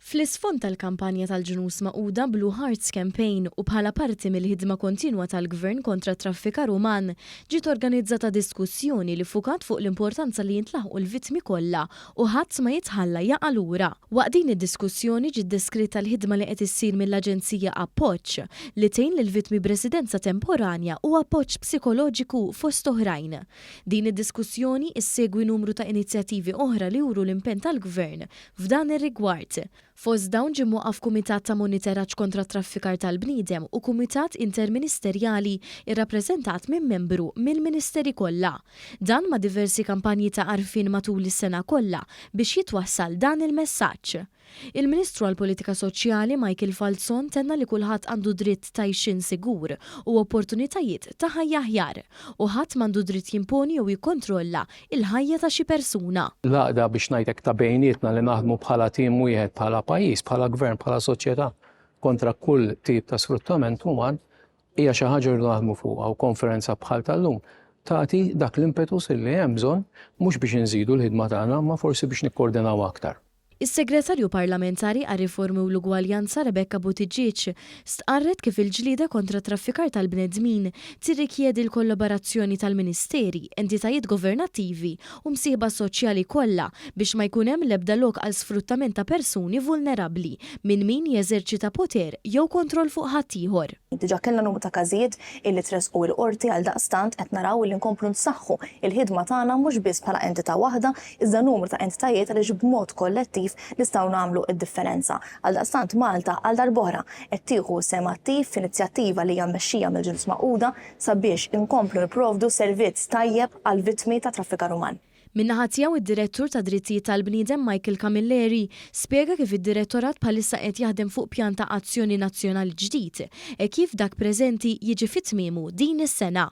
Fl-isfond tal-kampanja tal-Ġnus Magħquda Blue Hearts Campaign u bħala parti mill-ħidma kontinwa tal-Gvern kontra t-traffikar uman, ġiet organizzata diskussjoni li ffukat fuq l-importanza li jintlaħqu l-vittmi kollha u ħadd ma jitħalla jaqa' lura. Waqt din id-diskussjoni ġiet deskritta l-ħidma li qed issir mill-Aġenzija Appoġġ, li tgħin lill-vittmi b'residenza temporanja u appoġġ psikoloġiku fost oħrajn. Din id-diskussjoni issegwi numru ta' inizjattivi oħra li juru l-impenn tal-Gvern f'dan ir-rigward. Fost dawn ġie mwaqqaf Kumitat ta' Moniteraġġ kontra t-Traffikar tal-Bniedem u Kumitat Interministerjali rrappreżentat minn membru mill-Ministeri kollha. Dan ma' diversi kampanji ta' għarfien matul is-sena kollha biex jitwassal dan il-messaġġ. Il-Ministru għall-Politika Soċjali Michael Falzon tenna li kulħadd għandu dritt t'għajxien sigur u opportunitajiet ta' ħajja aħjar u ħadd m'għandu dritt jimponi jew jikkontrolla l-ħajja ta' xi persuna. L-għaqda biex ngħid hekk ta' bejnietna li naħdmu bħala tim wieħed, bħala pajjiż, bħala gvern, bħala soċjetà kontra kull tip ta' sfruttament uman hija xi ħaġa li rridu naħdmu fuqha u konferenza bħal tal-lum tagħti dak l-impetus li hemm bżonn mhux biex inżidu l-ħidma tagħna imma forsi biex nikkoordinaw aktar. Is-Segretarju Parlamentari għar-Riformi u l-Ugwaljanza Rebecca Buttigieg stqarret kif il-ġlieda kontra t-traffikar tal-bnedmin tirrikjedi l-kollaborazzjoni tal-ministeri, entitajiet governattivi u msieħba soċjali kollha biex ma jkun hemm l-ebda lok għal sfruttament ta' persuni vulnerabbli minn min jeżerċita poter jew kontroll fuq ħaddieħor. Diġà kellna numru ta' każijiet illi tressqu il-Qorti għaldaqstant qed naraw illi nkomplu nsaħħu il-ħidma tagħna mhux biss bħala entità waħda iżda numru ta' entitajiet għaliex b'mod kollettiv nistgħu nagħmlu d-differenza. Għaldaqstant Malta għal darb'oħra qed tieħu sehem attiv f'inizjattiva li hija mmexxija mill-Ġnus Magħquda sabiex inkomplu nipprovdu servizz tajjeb għall-vittmi ta' traffikar uman. Min-naħa tiegħu id-Direttur tad-Drittijiet tal-Bniedem Michael Camilleri spjega kif id-Direttorat bħalissa qed jaħdem fuq pjan ta' azzjoni nazzjonali ġdid hekk kif dak preżenti jiġi fi tmiemu din is-sena.